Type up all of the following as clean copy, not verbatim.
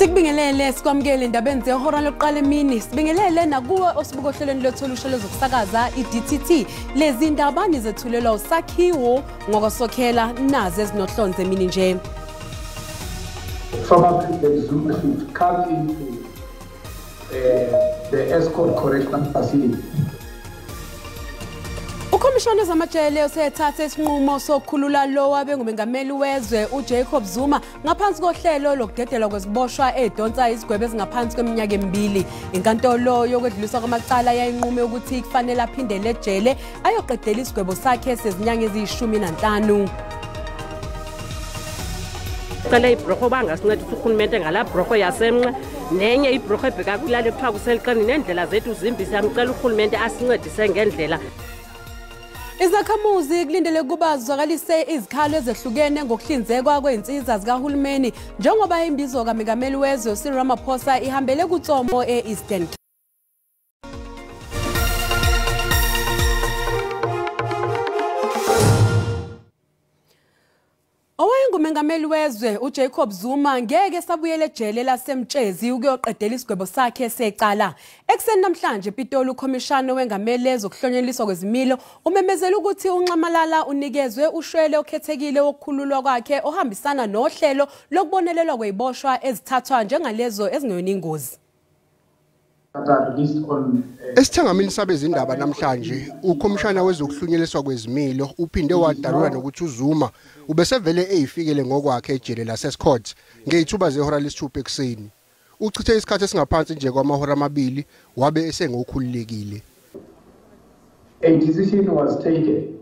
Sikubingelele sikwamukele indabeni zehora lokuqala emini. Sibingelele nakuwe osibuka ohlelweni lwethu olusha lwezokusakaza iDTT. Lezi ndaba nizethulelwa uSakhiwo ngokosokhela nazi ezinohlonze emini nje. Former President Zuma should come into the Estcourt Correctional Facility. Ukhomishana wezamajele usethathe isinqumo sokukhulula lo wabengumengameli wezwe uJacob Zuma ngaphansi kohlelo lokudedelwa kweziboshwa edonsa izigwebo ezingaphansi kweminyaka emibili. Inkantolo yokwedluliswa kwamacala yayinqume ukuthi kufanele aphindele ejele ayoqedela isigwebo sakhe sezinyanga eziyi-15. Cela ibhroko bangasincedisa urhulumente ngalaa bhroko yasemnxe nenye ibhroko ebheka kwilali ekuthiwa kuseliqeni neendlela zethu zimbi. Siyamcela urhulumente asincedise ngendlela. Izakhamuzi kulindele ukuba zizwakalise izikhalo ezehlukene ngokuhlinzekwa kwezinsiza zikahulumeni njengoba imbizo kaMengameli wezwe Cyril Ramaphosa ihambele kuTsomo e-Eastern Cape. Owayengumengameli wezwe uJacob Zuma ngeke sabuyele ejele laseMtshezi ukuyoqedela isigwebo sakhe secala. Ekuseni namhlanje ePitoli ukhomishana wengamele ezokuhlonyeliswa kwezimilo umemezela ukuthi uNxamalala unikezwe ushwele okhethekile wokukhululwa kwakhe ohambisana nohlelo lokubonelelwa kweziboshwa ezithathwa njengalezo ezingeyona ingozi. Esithangamini sabezindaba namhlanje ukhomishana wezokuhlunyeliswa kwezimilo uphinde wadalula nokuthi uZuma ubesevele eyifikele ngokwakhe ejele laseScott ngezithuba zehora lesithupha ekuseni. Uchithe isikhathi esingaphansi nje kwamahora amabili wabe esengokhululekile. A decision was taken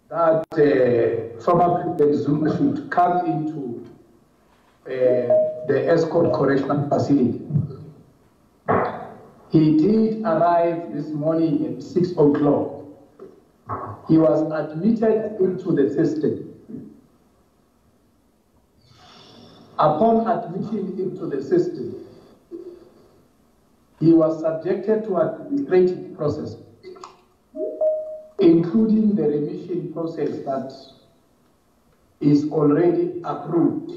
that former President Zuma should come into the Estcourt Correctional Facility. He did arrive this morning at 6 o'clock. He was admitted into the system. Upon admission into the system, he was subjected to administrative process, including the remission process that is already approved.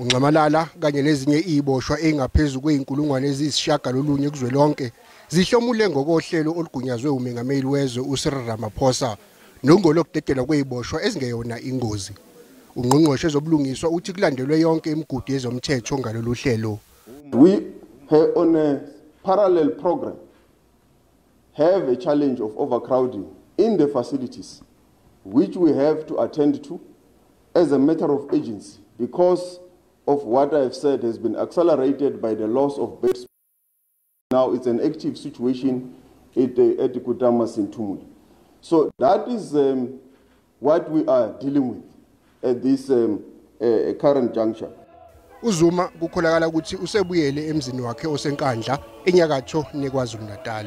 uNxamalala kanye nezinye iziboshwa engaphezulu kweinkulungwane eziyisishiyagalolunye kuzwelonke zihlomule ngokohlelo olugunyazwe umengameli wezwe uCyril Ramaphosa nongolokudedelwa kweziboshwa ezingeyona ingozi. Ungqongqoshe wezobulungiswa uthi kulandelwe yonke imigudu yezomthetho ngalolu hlelo. We on a parallel program have a challenge of overcrowding in the facilities which we have to attend to as a matter of urgency because of what I have said has been accelerated by the loss of beds. Now it's an active situation at Kutama Sintumuli. So that is what we are dealing with at this current juncture. uZuma kukholakala ukuthi usebuyele emzini wakhe oseNkandla enyakatho neKwaZulu Natal.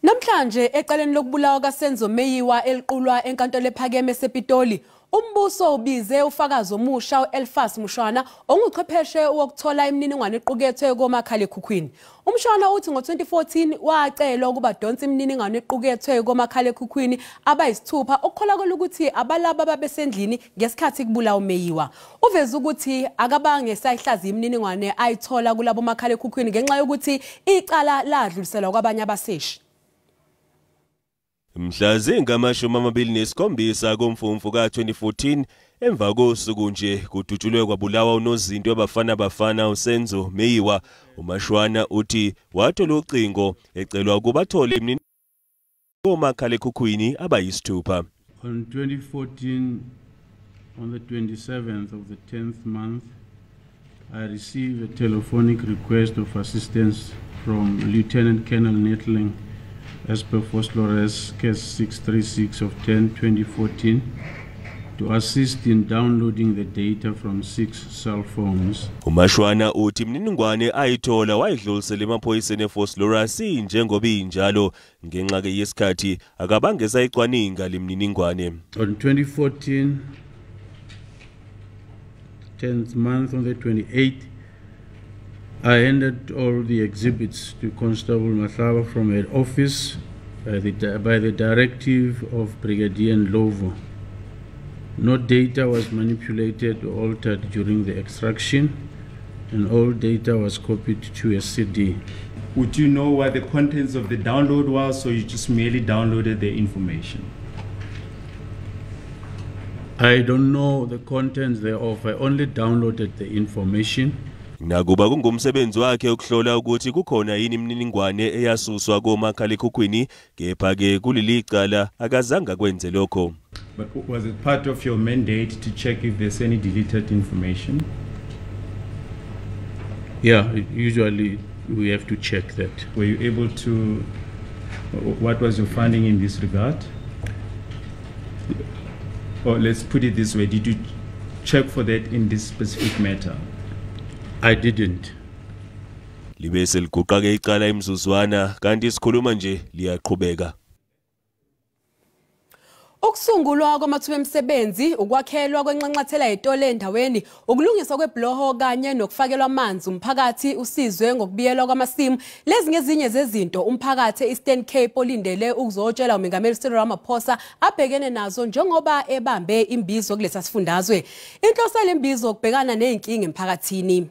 Namhlanje ecaleni lokubulawa kaSenzo Meyiwa eliqulwa enkantolo ephakeme sePitoli, umbuso ubize ufakazi omusha uElfas Mushwana onguchwepheshe wokuthola imininingwane equkethwe komakhalekhukhwini. Umshwana uthi ngo-2014 wacelwa ukuba donse imininingwane equkethwe komakhalekhukhwini abayisithupha okukholakala ukuthi abalaba babesendlini ngesikhathi kubulawa uMeyiwa. Uveze ukuthi akabange sayihlaziya imininingwane ayithola kulabo makhalekhukhwini ngenxa yokuthi icala ladluliselwa kwabanye abaseshi. Mhla zingama-27 kuMfumfu ka-2014 emva kosuku nje kudutshulwe kwabulawa unozinto wabafana Bafana uSenzo Meyiwa. uMashwana uthi wathola ucingo ecelwa ukuba athole imininingwane komakhalekhukhwini abayisithupha. On 2014, on the 27th of the 10th month, I received a telephonic request of assistance from Lieutenant Colonel Nettling as per Vosloorus case 636 of 10/2014 to assist in downloading the data from 6 cell phones. uMashwana uthi imininingwane ayithola wayidlulisela emaphoyiseni eVosloorus njengoba injalo ngenxa ke yesikhathi akabange sayicwaninga lemininingwane. On 2014, 10th month on the 28th, I handed all the exhibits to Constable Mahlaba from head office by the directive of Brigadier Ndlovu. No data was manipulated or altered during the extraction, and all data was copied to a CD. Would you know what the contents of the download was, or you just merely downloaded the information? I don't know the contents thereof. I only downloaded the information. Nakuba kungumsebenzi wakhe ukuhlola ukuthi kukhona yini imininingwane eyasuswa komakhalekhukhwini, kepha ke kuleli cala akazange akwenze lokho. But was it part of your mandate to check if there's any deleted information? Yeah, usually we have to check that. Were you able to, what was your finding in this regard? Or let's put it this way, did you check for that in this specific matter? I didn't. Libe seliguqa ke icala imzuzwana, kanti sikhuluma nje liyaqhubeka. Ukusungulwa kwamathuba emisebenzi, ukwakhelwa kwenxanxathela yetolo endaweni, ukulungiswa kwebhuloho kanye nokufakelwa amanzi umphakathi usizwe ngokubiyelwa kwamasimu. Lezi ngezinye zezinto umphakathi e-Eastern Cape olindele ukuzotshela uMengameli Cyril Ramaphosa abhekene nazo njengoba ebambe imbizo kulesa sifundazwe. Inhloso lembizo ukubhekana nezinkinga emphakathini.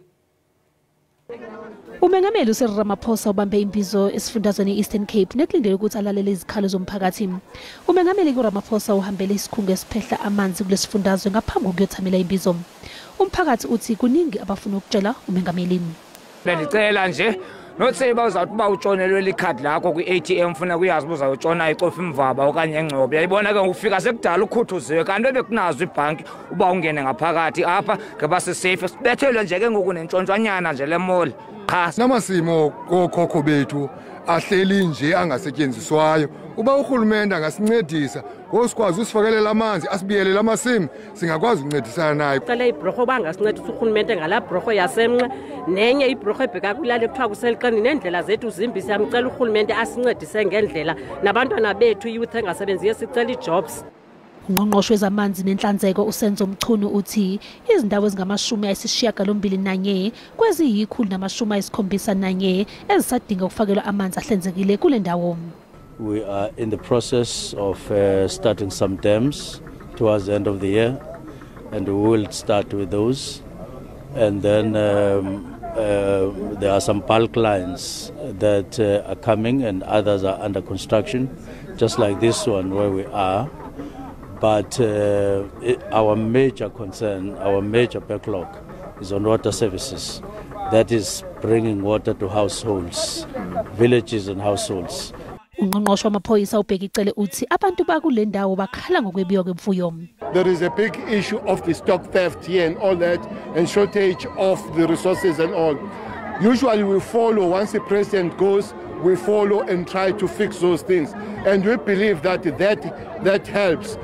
Umengameli uCyril Ramaphosa ubambe imbizo esifundazweni e-Eastern Cape nekulindele ukuthi alalele izikhalo zomphakathi. Umengameli uRamaphosa uhambele isikhungo esiphehla amanzi kulesifundazwe ngaphambi kokuyothamela imbizo. Umphakathi uthi kuningi abafuna ukutshela umengameli. Bendicela nje nothi bawuzathi uba utshonelwe likhadi lakho kwi-ATM funa kuyazi uba uzawutshona icofa imvaba okanye engcobo. Uyayibona ke ngokufika sekudala ukhuthuziwe kanti bekunazo ibhanki uba ungene ngaphakathi apha ngeba sisafe. Sibethelwe nje ke ngoku nentshontshwanyana nje le mall. Qha namasimo kokhokho bethu ahleli nje angasetyenziswayo. Uba urhulumente angasincedisa ngosikwazi usifakelela amanzi asibiyelela amasimi, singakwazi ukuncedisana naye. Cela ibhrorho bangasincedisa urhulumente ngalaa bhrorho yasemnxe nenye ibhrorho ebheka kwilali ekuthiwa kuseliqeni neendlela zethu zimbi. Siyamcela urhulumente asincedise ngendlela nabantwana bethu iyouth engasebenziyo, sicela ii-jobs. Ungqongqoshe wezamanzi nenhlanzeko uSenzo Mchunu uthi izindawo ezingama-81 kweziyi-171 ezisadinga ukufakelwa amanzi ahlanzekile kule ndawo. We are in the process of starting some dams towards the end of the year, and we will start with those. And then there are some bulk lines that are coming and others are under construction, just like this one where we are. But our major concern, our major backlog is on water services. That is bringing water to households, villages and households. Ungqongqoshe wamaphoyisa uBheki Cele uthi abantu bakule ndawo bakhala ngokwebiwa kwemfuyo. There is a big issue of the stock theft here and all that, and shortage of the resources and all. Usually we follow, once the president goes, we follow and try to fix those things. And we believe that that helps.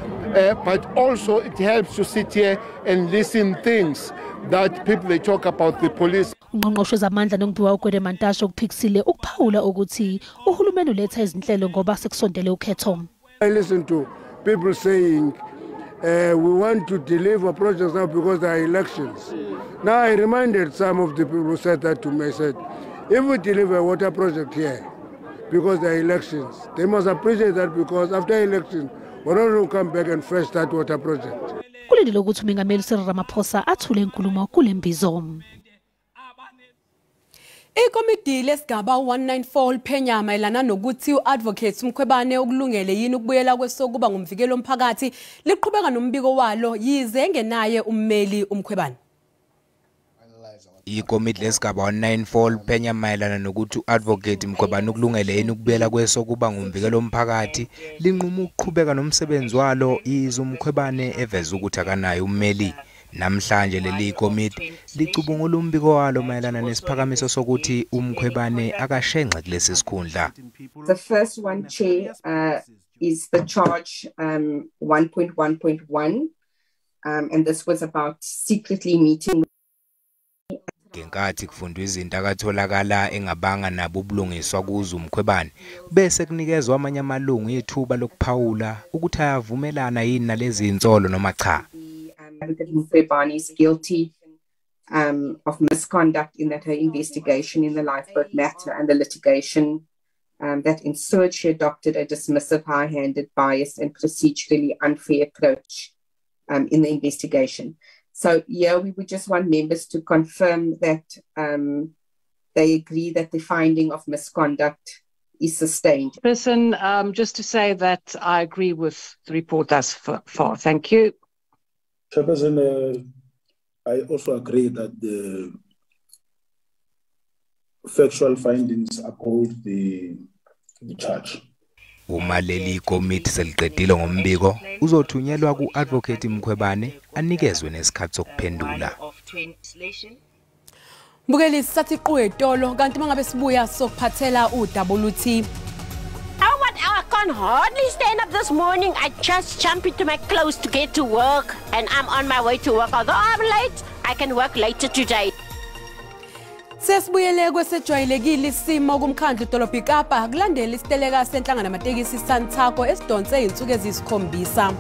But also it helps to sit here and listen things that people, they talk about the police. Ungqongqoshe wezamandla nokubiwa uGwede Mantashe ukuphikisile ukuphawula ukuthi uhulumeni uletha izinhlelo ngoba sekusondele ukhetho. I listen to people saying we want to deliver projects now because there are elections. Now I reminded some of the people who said that to me, I said, if we deliver a water project here because there are elections, they must appreciate that because after elections, we're not going to come back and fresh that water project. Kulindele ukuthi umengameli Cyril Ramaphosa athule inkulumo kule mbizo. Ikomidi lesigaba 194 liphenya mayelana nokuthi u-Advocate Mkhwebane ukulungele yini ukubuyela kwesokuba ngumvikeli womphakathi liqhubeka nombiko walo yize engenaye ummeli uMkhwebane. Ikomidi lesigaba 194 liphenya mayelana nokuthi u-Advocate Mkhwebane ukulungele yini ukubuyela kwesokuba ngumvikeli womphakathi linquma ukuqhubeka nomsebenzi walo yize uMkhwebane eveza ukuthi akanaye ummeli. Namhlanje leli komiti licubungula umbiko walo mayelana nesiphakamiso sokuthi uMkhwebane akashenxe kulesi sikhundla. The first one, Chair, is the charge 1.1.1, and this was about secretly meeting. Ngenkathi kufundwa izinto akatholakala engabanga nabo ubulungiswa kuzo uMkhwebane, bese kunikezwa amanye amalungu ithuba lokuphawula ukuthi ayavumelana yini nalezi insolo noma cha. Mkhwebane is guilty of misconduct in that her investigation in the lifeboat matter and the litigation that ensued, she adopted a dismissive, high-handed, biased and procedurally unfair approach in the investigation. So yeah, we would just want members to confirm that they agree that the finding of misconduct is sustained. Person, just to say that I agree with the report thus far. Thank you. Chairperson, I also agree that the factual findings uphold the charge. Uma leli komiti seliqedile ngombiko uzothunyelwa ku-Advocate Mkhwebane anikezwe nesikhathi sokuphendula. Mbukeli, sisathi qhu etolo kanti mangabe sibuya sokuphathela udaba oluthi I can hardly stand up this morning. I just jump into my clothes to get to work and I'm on my way to work. Although I'm late, I can work later today. Sesibuyele kwesejwayelekile isimo kumkhandlu idolobha iKapa kulandela isiteleka senhlangano yamatekisi Santaco esidonse izinsuku eziyisikhombisa.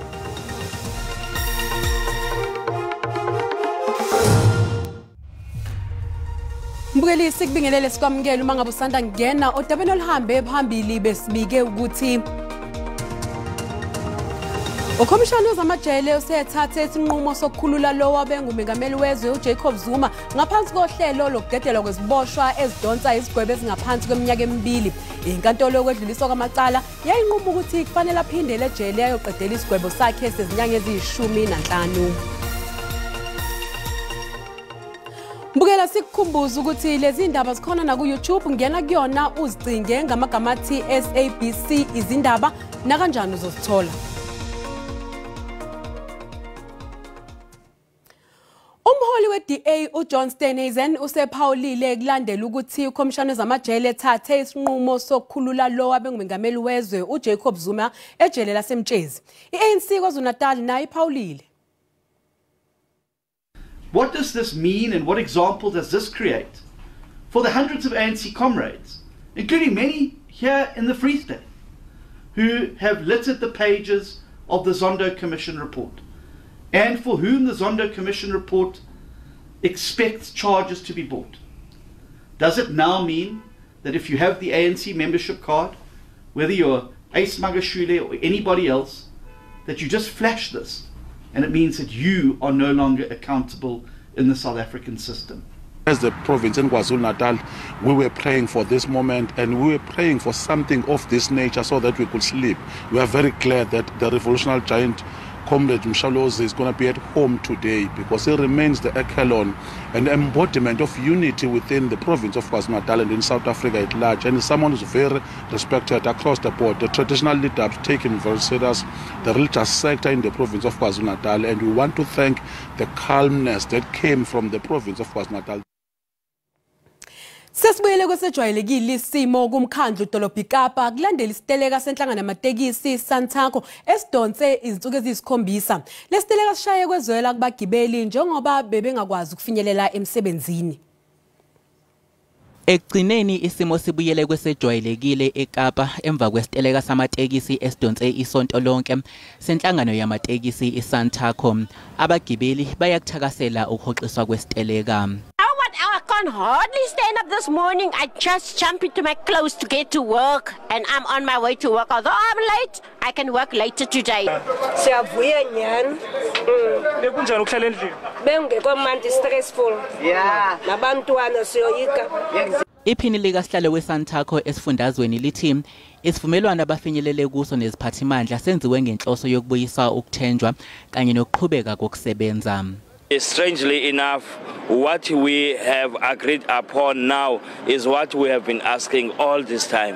Mbukeli, sikubingelele sikwamukele uma ngabe usanda kungena odabeni oluhambe phambili besibike ukuthi ukhomishana wezamajele usethathe isinqumo sokukhulula lowo abengumengameli wezwe uJacob Zuma ngaphansi kohlelo lokudedelwa kweziboshwa ezidonsa izigwebo ezingaphansi kweminyaka emibili. Inkantolo yokwedluliswa kwamacala yayinquma ukuthi kufanele aphindele ejele ayoqedela isigwebo sakhe sezinyanga eziyi-15. Mbukela, sikukhumbuza ukuthi lezi ndaba zikhona na ku YouTube, ngena kuyona uzicinge ngamagama athi SABC izindaba nakanjani uzozithola. Umholi we-DA uJohn Steenhuisen usephawulile kulandela ukuthi ukhomishana wezamajele ethathe isinqumo sokukhulula lowo abengumengameli wezwe uJacob Zuma ejele laseMtshezi. I-ANC KwaZulu-Natal nayo iphawulile. What does this mean and what example does this create for the hundreds of ANC comrades, including many here in the Free State, who have littered the pages of the Zondo Commission report and for whom the Zondo Commission report expects charges to be brought? Does it now mean that if you have the ANC membership card, whether you're Ace Magashule or anybody else, that you just flash this and it means that you are no longer accountable in the South African system? As the province in KwaZulu-Natal, we were praying for this moment and we were praying for something of this nature so that we could sleep. We are very glad that the revolutionary giant Comrade Msholozi is going to be at home today because he remains the echelon and embodiment of unity within the province of KwaZulu-Natal and in South Africa at large. And someone who's very respected across the board. The traditional leaders take him very serious, the religious sector in the province of KwaZulu-Natal, and we want to thank the calmness that came from the province of KwaZulu-Natal. Sesibuyele kwesejwayelekile isimo kumkhandlu idolobha iKapa kulandela isiteleka senhlangano yamatekisi Santaco esidonse izinsuku eziyisikhombisa. Lesiteleka sishaye kwezwela kubagibeli njengoba bebengakwazi ukufinyelela emsebenzini. Ekugcineni isimo sibuyele kwesejwayelekile eKapa emva kwesiteleka samatekisi esidonse isonto lonke senhlangano yamatekisi iSantaco. Abagibeli bayakuthakasela ukuhoxiswa kwesiteleka. I can hardly stand up this morning. I just jump into my clothes to get to work and I'm on my way to work. Although I'm late, I can work later today. Siyavuya nyani. Bekunjani ukuhlala endlini? Bengekho manje stressful. Yeah. Nabantwana siyoyika. Iphini likasihlalo weSantaco esifundazweni lithi isivumelwano abafinyelele kuso neziphathimandla senziwe ngenhloso yokubuyisa ukuthenjwa kanye nokuqhubeka kokusebenza. Strangely enough, what we have agreed upon now is what we have been asking all this time.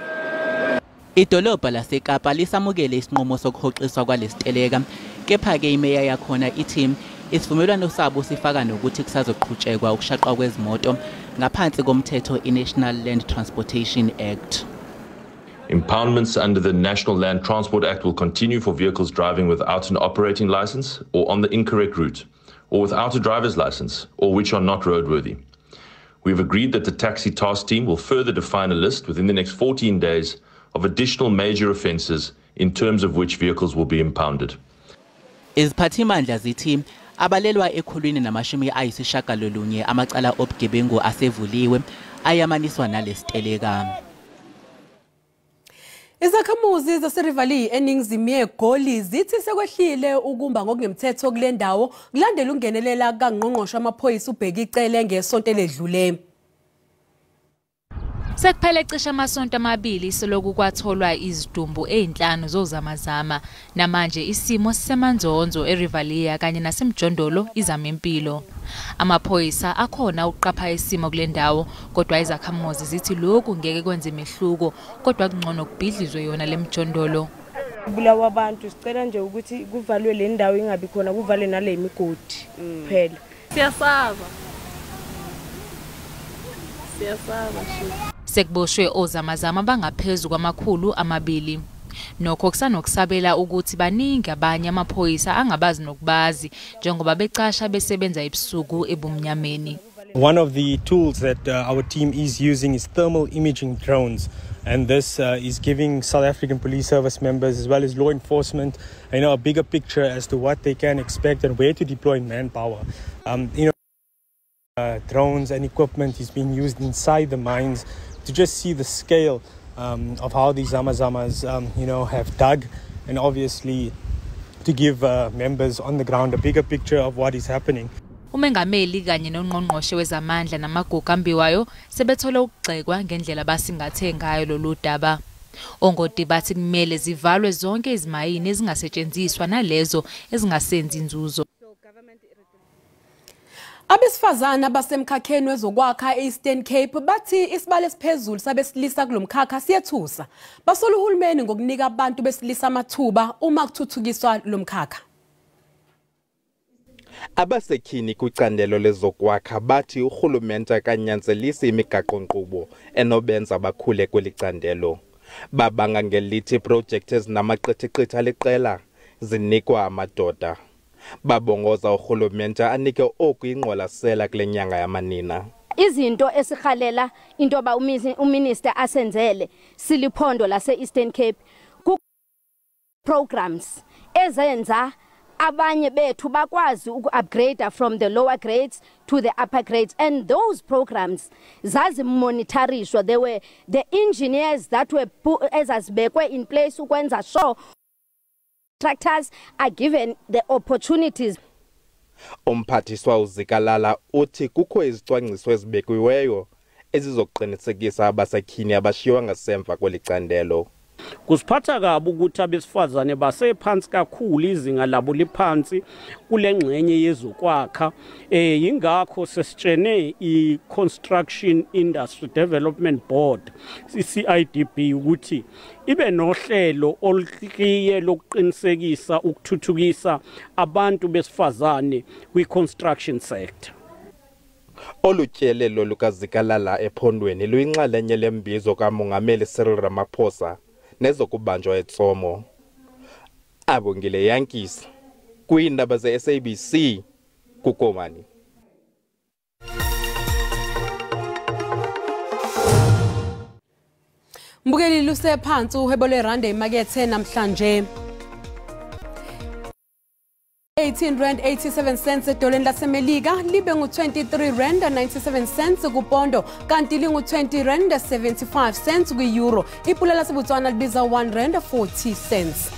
Idolobha laseKapa lisamukele isinqumo sokuhoxiswa kwalesiteleka, kepha-ke imeya yakhona ithi isivumelwano sabo sifaka nokuthi kusazoqhutshekwa ukushaqwa kwezimoto ngaphansi komthetho i-National Land Transportation Act. Impoundments under the National Land Transport Act will continue for vehicles driving without an operating license or on the incorrect route, or without a driver's license, or which are not roadworthy. We've agreed that the taxi task team will further define a list within the next 14 days of additional major offences in terms of which vehicles will be impounded. Iziphathimandla zithi abalelwa 199 amacala obugebengu asevuliwe ayamaniswa nalesiteleka. Izakhamuzi zaseRiverlea eningizimu yeGoli zithi sekwehlile ukumba ngokungemthetho kule ndawo kulandela ungenelela kangqongqoshe amaphoyisa uBheki Cele ngesonto eledlule. Sekuphele cishe amasonto amabili seloku kwatholwa izidumbu ezinhlanu zozamazama. Namanje isimo sisemanzonzo eRiverlea kanye nasemjondolo Izamimpilo. Amaphoyisa akhona ukuqapha isimo kule ndawo, kodwa izakhamuzi zithi lokhu ngeke kwenze imehluko, kodwa kungcono kubhidlizwe yona lemjondolo. Kubulawa abantu, sicela nje ukuthi kuvalwe le ndawo ingabi khona, kuvalwe nale migodi kuphela. Siyasaba. Siyasaba nje. Sekuboshwe ozamazama bangaphezu kwama-200. Nokho kusanokusabela ukuthi baningi abanye amaphoyisa angabazi nokubazi njengoba becasha besebenza ebusuku ebumnyameni. One of the tools that our team is using is thermal imaging drones, and this is giving South African Police Service members as well as law enforcement, a bigger picture as to what they can expect and where to deploy manpower. Drones and equipment is being used inside the mines to just see the scale of how these zamazamas, have dug, and obviously to give members on the ground a bigger picture of what is happening. Umengameli kanye nongqongqoshe wezamandla namagugu ambiwayo sebethola ukugxekwa ngendlela basingathe ngayo lolu daba. Ongoti bathi kumele zivalwe zonke izimayini ezingasetshenziswa nalezo ezingasenzi inzuzo. Abesifazana basemkhakheni wezokwakha e-Eastern Cape bathi isibalo esiphezulu sabesilisa kulomkhakha siyethusa. Basola uhulumeni ngokunika abantu besilisa amathuba uma kuthuthukiswa lomkhakha. Abasekhini kwicandelo lezokwakha bathi urhulumente akanyanzelisi imigaqo-nkqubo enobenza bakhule kweli candelo. Babanga ngelithi iiprojekthi ezinamaqithiqithi aliqela zinikwa amadoda. Babongoza urhulumente anike oku ingqwalasela kule nyanga yamanina. Izinto esihalela into yoba uminister asenzele siliphondo lase-Eastern Cape ku-programs ezenza abanye bethu bakwazi uku-upgrade from the lower grades to the upper grades, and those programs zazimonitharishwa. There were the engineers that were ezazibekwe in place ukwenza sure contractors are given the opportunities. Umphathiswa uZikalala uthi kukho izicwangciso ezibekiweyo ezizoqinisekisa abasetyhini abashiywa ngasemva kweli candelo. Kusiphatha kabi ukuthi abesifazane basephansi kakhulu, izinga labo liphansi kule ngxenye yezokwakha. Yingakho sesitshene i-Construction Industry Development Board, CIDB, ukuthi ibe nohlelo olukliye lokuqinisekisa ukuthuthukisa abantu besifazane kwi-construction sector. Olu tyelelo lukaZikalala ephondweni luyinxalenye lembizo kaMongameli Cyril Ramaphosa nezokubanjwa eTsomo. Abongile Yankees kwiindaba ze-SABC kuKomani. Mbukeli, lusephansi uhwebo lwerandi emakethe namhlanje. 18 rand 87 cents edoleni laseMelika, libe ngu-23 rand 97 cents kupondo, kanti lingu-20 rand 75 cents kwi-euro. Ipula laseBotswana libiza 1 rand 40 cents.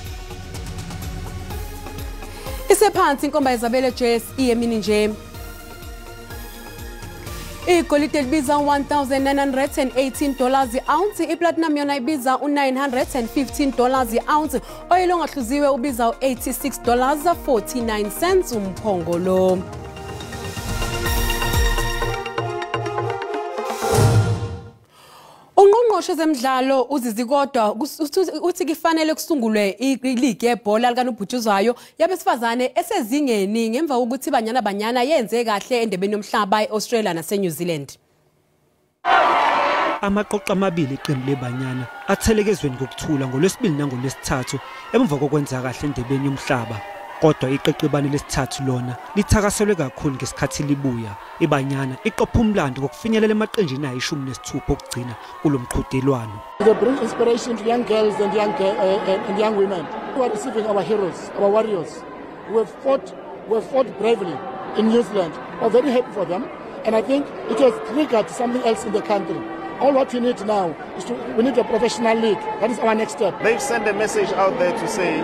Isephansi inkomba yezabelo JSE emini nje. Igolide libiza $1,918 i-ounce, iplatinum yona ibiza u-$915 i-ounce, oyilo ongahluziwe ubiza u-$86.49 umphongolo. Ungqongqoshe zemidlalo uZizi Kodwa uthi kufanele kusungulwe iligi yebhola likanobhutshuzwayo yabesifazane esezingeni ngemva kokuthi Banyana Banyana yenze kahle endebeni yomhlaba e-Australia nase-New Zealand. Amaqoqo amabili iqembu leBanyana atheleke ezweni ngokuthula ngolwesibili nangolwesithathu emva kokwenza kahle endebeni yomhlaba. Kodwa iqeqebane lesithathu lona lithakaselwe kakhulu ngesikhathi libuya. IBanyana iqopha umlando ngokufinyelela emaqenjini ayi-16 okugcina kulo mqhudelwano. They bring inspiration to young girls and young women who are receiving our heroes, our warriors, who have fought bravely in New Zealand. We're very happy for them, and I think it has triggered something else in the country. All what we need now is we need a professional league. That is our next step. They've sent a message out there to say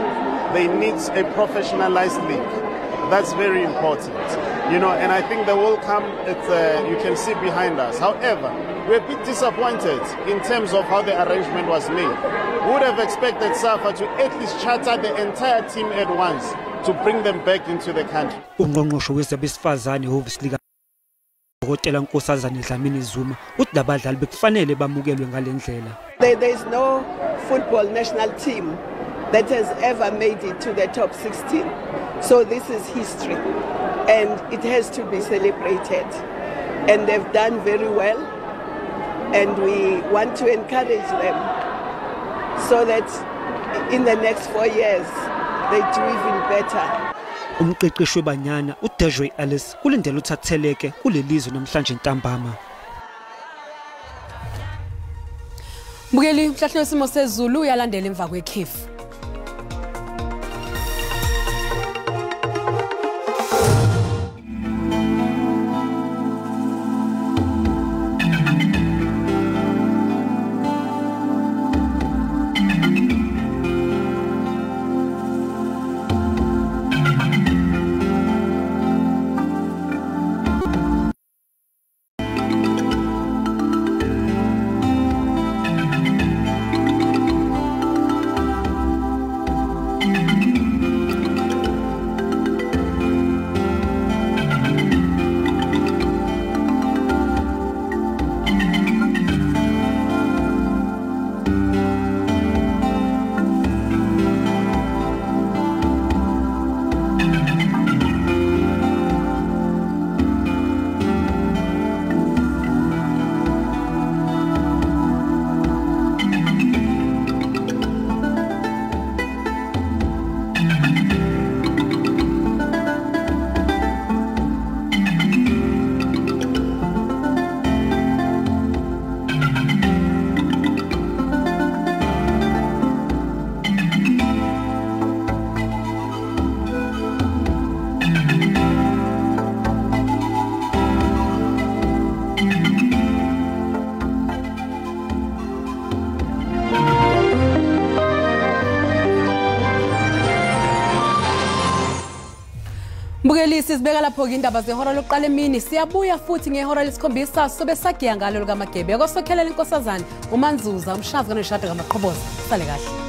they need a professionalized league. That's very important. You know, and I think they will come, you can see behind us. However, we're a bit disappointed in terms of how the arrangement was made. We would have expected SAFA to at least charter the entire team at once to bring them back into the country. Ungqongqoshe wezabesifazane ehhovisi likaDokotela Nkosazana Dlamini Zuma uthi labadlali bekufanele bamukelwe ngalendlela. There is no football national team that has ever made it to the top 16. So this is history and it has to be celebrated. And they've done very well, and we want to encourage them so that in the next 4 years they do even better. Umqeqeshi weBanyana uDesiree Ellis kulindele uthatheleke kulelizwe namhlanje ntambama. Mbukeli, umhlahlo wesimo sezulu uyalandela emva kwekhefu. Mbukeli, sizibeka lapho ke indaba zehora lokuqala emini. Siyabuya futhi ngehora lesikhombisa sobe sagiya ngalo likaMagebe. Akosokhelela inkosazana uManzuza umshazi kaNoshado kaMaqhoboza. Sale kahle.